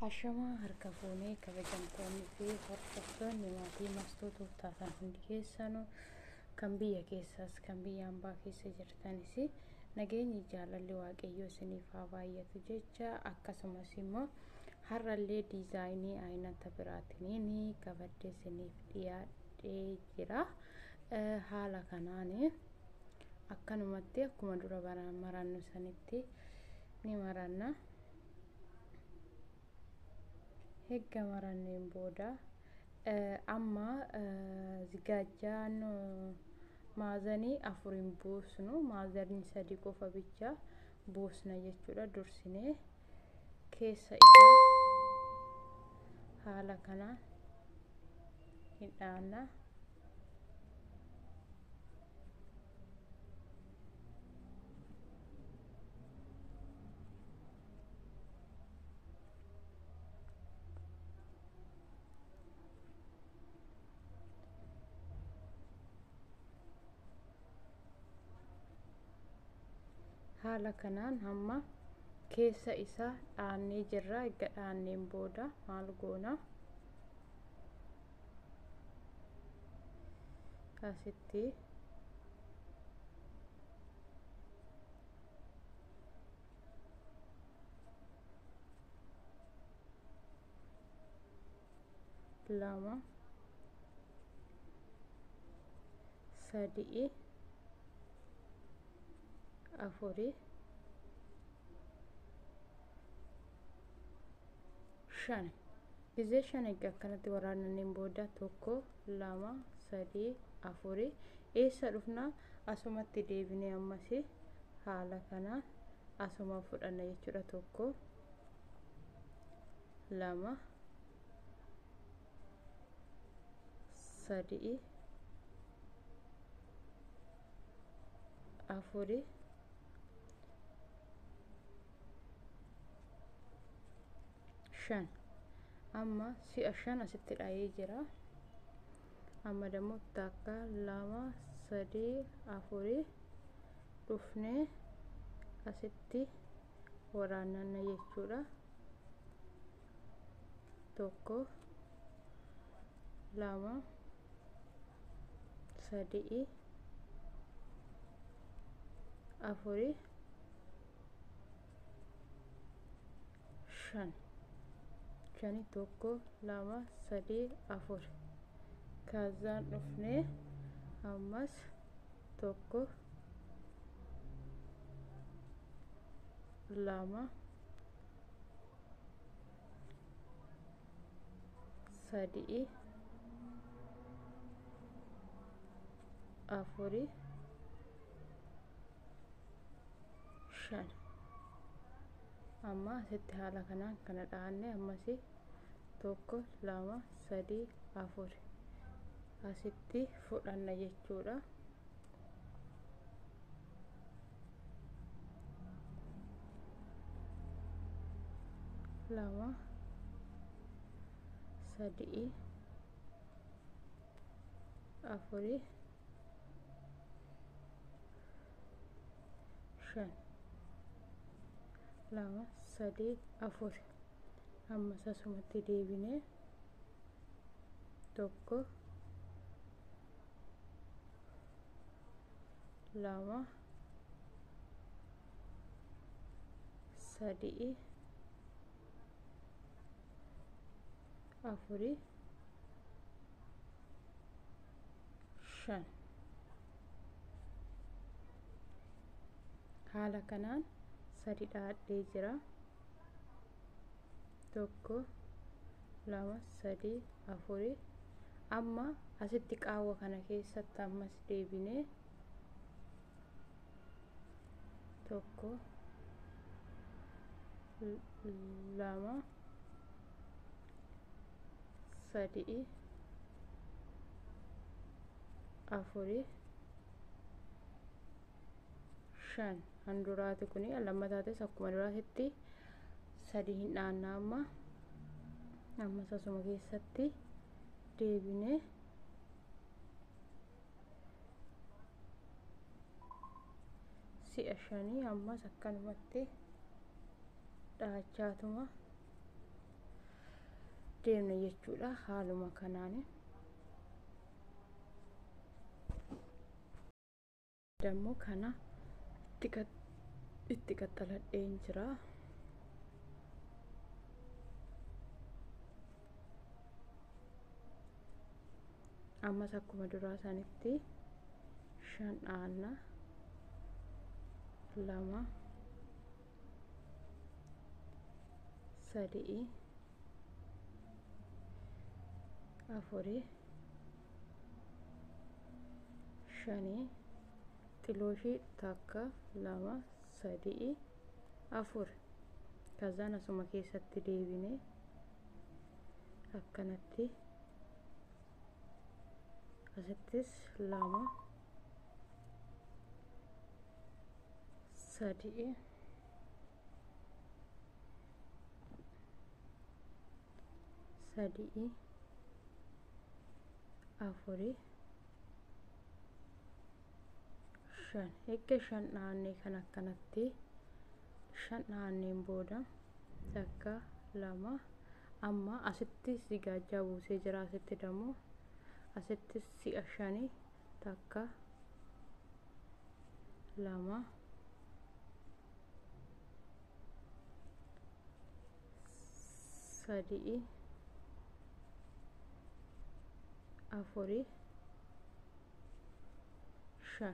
Ashamaa harka fuunee kabajamtoonni fi hordoftoonni maatii mastuutuuf taatan hundi keessanuu kan biyya keessaas kan biyya hambaa keessa jirtanis nageenyi jaalalli waaqayyoo isiniif haa baay'atu jecha akkasumas immoo har'allee diizaayinii aynata biraatiin qabadhee isiniif dhiyaadhee jira. Haala kanaan akkanumatti akkuma dura marannu sanitti ni maranna. Hegga maranneen booda amma zigaajjaan maazanii afuriin buusnu, maazanii sadi qofa bicha buusna jechuudha. Dursinee keessa isaa haala kanaan hidhaanna. Haala kanaan hamma keessa isaa dhaannee jirra. Erga dhaanneen booda maal goona? Asitti lama, sadii, afurii, shan. Gizee shan egaa akkanatti waraananneen booda 1, 2, 3, 4 eessa dhufna? Asumatti deebinee ammas haala kanaan asuma fudhanna jechuudha. 1, 2, 3, 4, 5. Amma si'a 5 asitti dhahee jira. Amma dammoo 1, 2, 3, 4 dhufnee asitti waraananna jechuudha. 1, 2, 3, 4, 5. 5, 1, 2, 3, 4. Kaazaan dhufnee ammas 1, 2, 3, 4, 5. Amma asitti haala kanaan kana dhaanne ammas 1, 2, 3, 4 asitti fudhanna jechuudha. 2, 3, 4, 5. 2, 3, 4. Ammas asumatti deebinee 1, 2, 3, 4, 5. Haala kanaan sadi dhaadhee jira. 1, 2, 3, 4. Amma asitti qaawwa kana keessatti ammas deebinee 1, 2, 3, 4, 5. Handuraati kuni lammataatis akkuma duraatitti sadi hin dhaanna. Amma ammas asuma keessatti deebinee si'a 5 ammas akkanumatti dhahachaatuma deemna jechuudha haaluma kanaan. Dammoo kana itti qaxxaladheen jira. Ammas akkuma duraa sanitti 5 dhaanna 2 3 4 5 xilooshii 1 2 3 4 kazaan asuma keessatti deebine akkanatti asittis 2 3 3 4 5 eegga 5 dhaannee kan akkanatti 5 dhaanneen booda 1 2 amma asitti sigaajjaa buusee jira. Asitti dammoo asitti si'a 5 1 2 3 4 5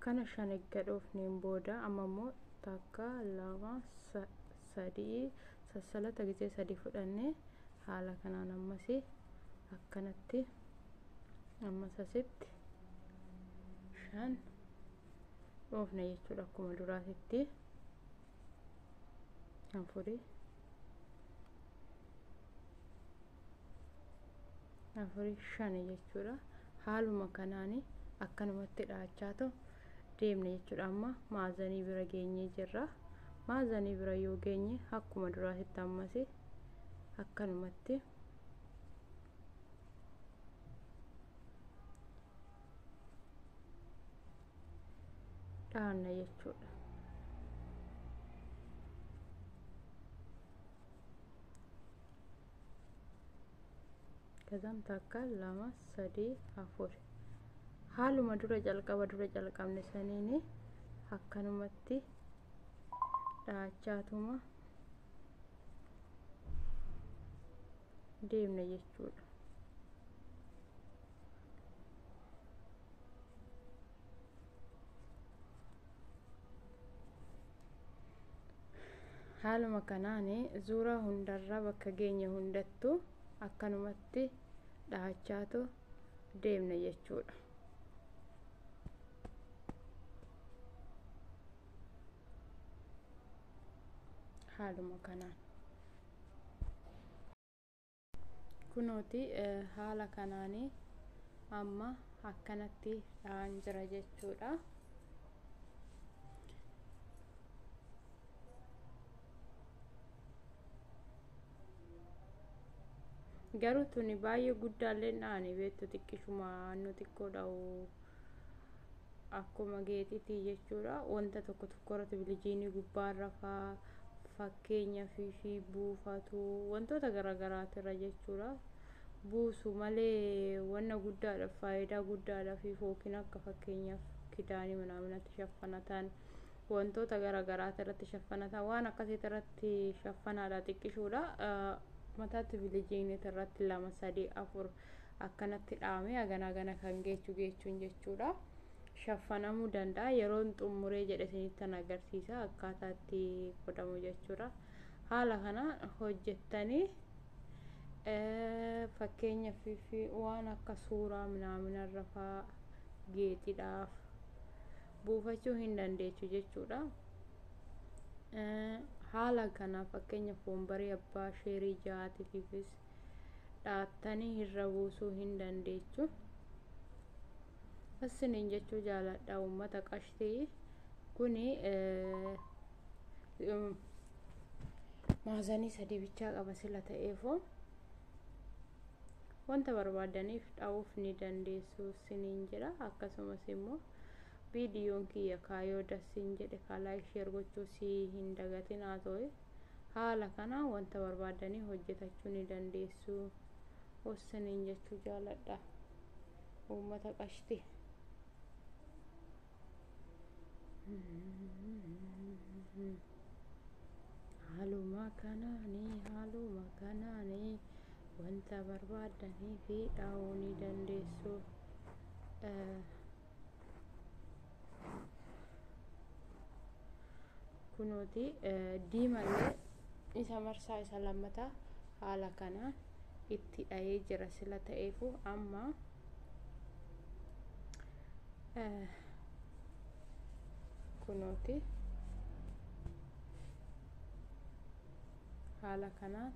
kana 5 eegga dhoofneen booda amma immoo 1 2 3 sassalata gisee 3 fudhannee haala kanaan ammas akkanatti ammas asitti 5 dhoofna jechuudha akkuma duraatitti 4 4 5 jechuudha. Haaluma kanaan akkanumatti dhaachaatu deemna jechuudha. Amma maazanii bira geenyee jirra. Maazanii bira yoo geenye akkuma duraatitti ammas akkanumatti dhaanna jechuudha. Kazaan 1 2 3 4 haaluma dura jalqabne saniini akkanumatti dhaachaatuma deemna jechuudha. Haaluma kanaan zuura hundarra bakka geenye hundattuu akkanumatti dhaachaatu deemna jechuudha. Haaluma kanaan kunooti haala kanaan amma akkanatti dha'an jira jechuudha. Garuu tuni baay'ee guddaallee dha'anii beektu xiqqishuma nu xiqqoo dha'u akkuma geexiitii jechuudha. Wanta tokko tokko irratti bilijiinii gubbaarra faa fakkeenya fi buufatu wantoota garaagaraatirra jechuudha. Buusu malee wanna guddaadhaaf faayidaa guddaadhaaf yookiin akka fakkeenyaaf kidaanii minaaminatti shaffanatan wantoota garaagaraatirratti shaffanatan waan akkasiitirratti shaffanaadha xiqqishuudha. Mataatti bilijiinii irratti 2 3 4 akkanatti dhaamee hagana hagana kan geechuun jechuudha. Shaffanamuu danda'a. Yeroon xumuree jedhe isinitti agarsiisa akkaataa itti godhamu jechuudha. Haala kana hojjettanii fakkeenyaaf waan akka suuraa minaaminarra faa geexiidhaaf buufachuu hin dandeechu jechuudha. Haala kana fakkeenyaaf wombarii abbaa sheerii 6tiifis dhaattanii irra buusuu hin dandeechu. Isiniin jechuu jaaladha uummata qashtii kuni maazanii 3 bichaa qaba sila ta'eefoo wanta barbaadaniif dha'uuf ni dandeessu isiniin jedha. Akkasumas immoo viidiyoon kiyya kaayoo dasiin jedhe ka laayik sheer gochuu si hin dagatin haa ta'u. Haala kana wanta barbaadanii hojjetachuu ni dandeessu. Hossaniin jechuu jaaladha. Uummata qashti. Haaluma kanaanii wanta barbaadanii fi dhaa'uu ni dandeessu. Kunooti diimallee isa marsaa isa lammataa haala kanaan itti dhahee jira sila ta'eefu amma kunooti haala kanaan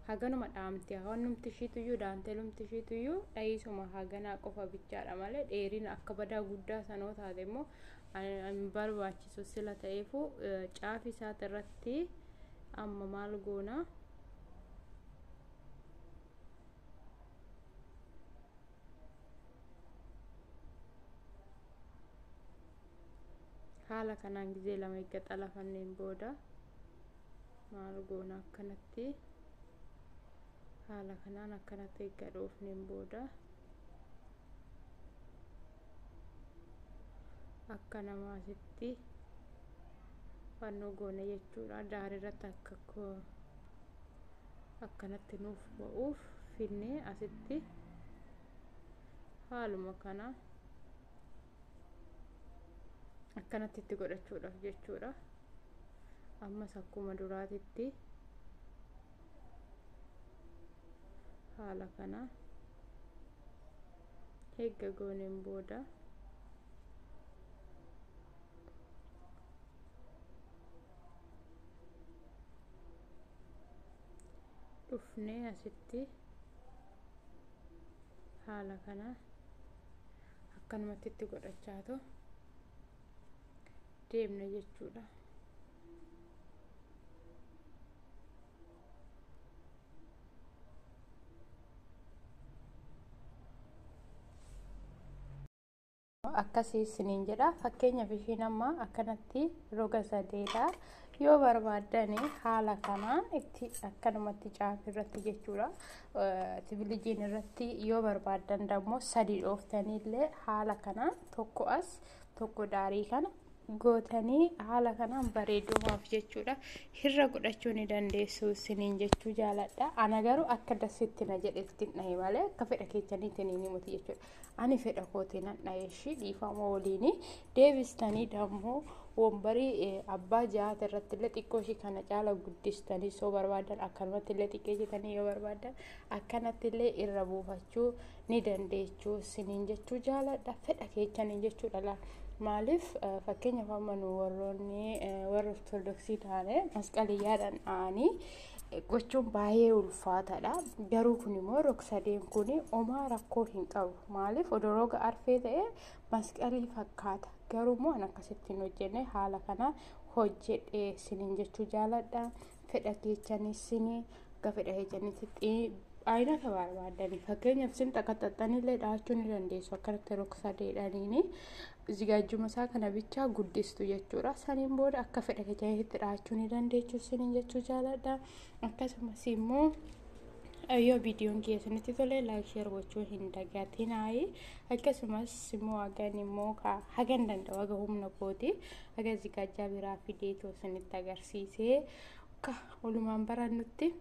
haganuma dhaamte. Hawannumti ishiituyyuu daanteelumti ishiituyyuu dhahiisuma haganaa qofa bichaadha malee dheerina akka badaa guddaa sanoo taate immoo hin barbaachisu sila ta'eefu. Caafi isaati irratti amma maal goona? Haala kanaan gizee lama eegga xalafanneen booda maal goona? Akkanatti haala kanaan akkanatti eegga dhoofneen booda akka namaasitti fannoo goone jechuudha. Daarirratti akka akkanatti nuuf ba'uuf finnee asitti haaluma kana akkanatti itti godhachuudhaaf jechuudha. Ammas akkuma duraatitti haala kana eegga gooneen booda dhufnee asitti haala kana akkanumatti itti godhachaatu deemna jechuudha. Akkasii isiniin jedha. Fakkeenyaaf ishiin amma akkanatti roga sadeedha. Yoo barbaaddani haala kanaan itti akkanumatti caafii irratti jechuudha. Tibilijiin irratti yoo barbaaddan dammoo sadi dhooftaniillee haala kanaan tokko as, tokko daarii kana gootanii haala kanaan bareedumaaf jechuudha. Hirra godhachuu ni dandeessu isiniin jechuu jaaladha. Ana garuu akka dasitti na jedhetti dhahe malee akka fedha keessaniitiin ni muti jechuudha. Ani fedha kootiin nan dhahe ishii dhiifama waliini. Deebistanii dammoo wombarii abbaa jahaata irratti illee xiqqoo ishii kana caala guddistanii soo barbaadan, akkanumatti illee xiqqeessitanii yoo barbaadan akkanatti illee irra buufachuu ni dandeechuu isiniin jechuu jaaladha. Fedha keessaniin jechuudha. Maaliif, fakkeenyaaf amma nu warroonni warra ortodoksii taane masqaliyyaadhaan dha'anii gochuun baay'ee ulfaataadha. Garuu kun immoo rog-sadeen kun homaa rakkoo hin qabu. Maaliif, odoo roga arfee ta'e masqalii fakkaata. Garuu immoo an akkasitti hin hojjenne, haala kana hojjedhe isiniin jechuu jaaladha. Fedha keessanis akka fedha keessanitti aynata barbaadani. Fakkeenyaaf isin xaqaxaxxanillee dhahachuu ni dandeessu. Akkanatti rog-sadeedhaaniini zigaajjuma isaa kana bichaa guddistu jechuudha. Saniin booda akka fedha keessanitti dhahachuu ni dandeessu isiniin jechuu jaaladha. Akkasumas immoo yoo viidiyoon kiyya isinitti tole like, share gochuu hin dagatinaayi. Akkasumas immoo hagan immoo hagan danda'u, haga humna kooti, haga zigaajjaa biraa fideetoo isinitti agarsiisee akka walumaan barannutti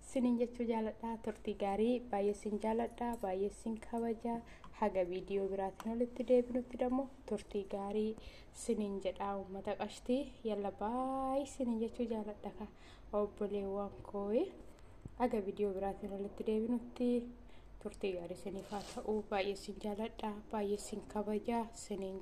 isiniin jechuu jaaladha. Turtii gaarii. Baay'ee isin jaaladha, baay'ee isin kabaja. Haga viidiyoo biraatiin walitti deebinutti dammoo turtii gaarii isiniin jedha. Uummata qashtii, yalla baay'ee isiniin jechuu jaaladha ka obboleewwan koo. Haga viidiyoo biraatiin walitti deebinutti turtii gaarii isiniif haa ta'u. Baay'ee isin jaaladha, baay'ee isin kabaja isiniin.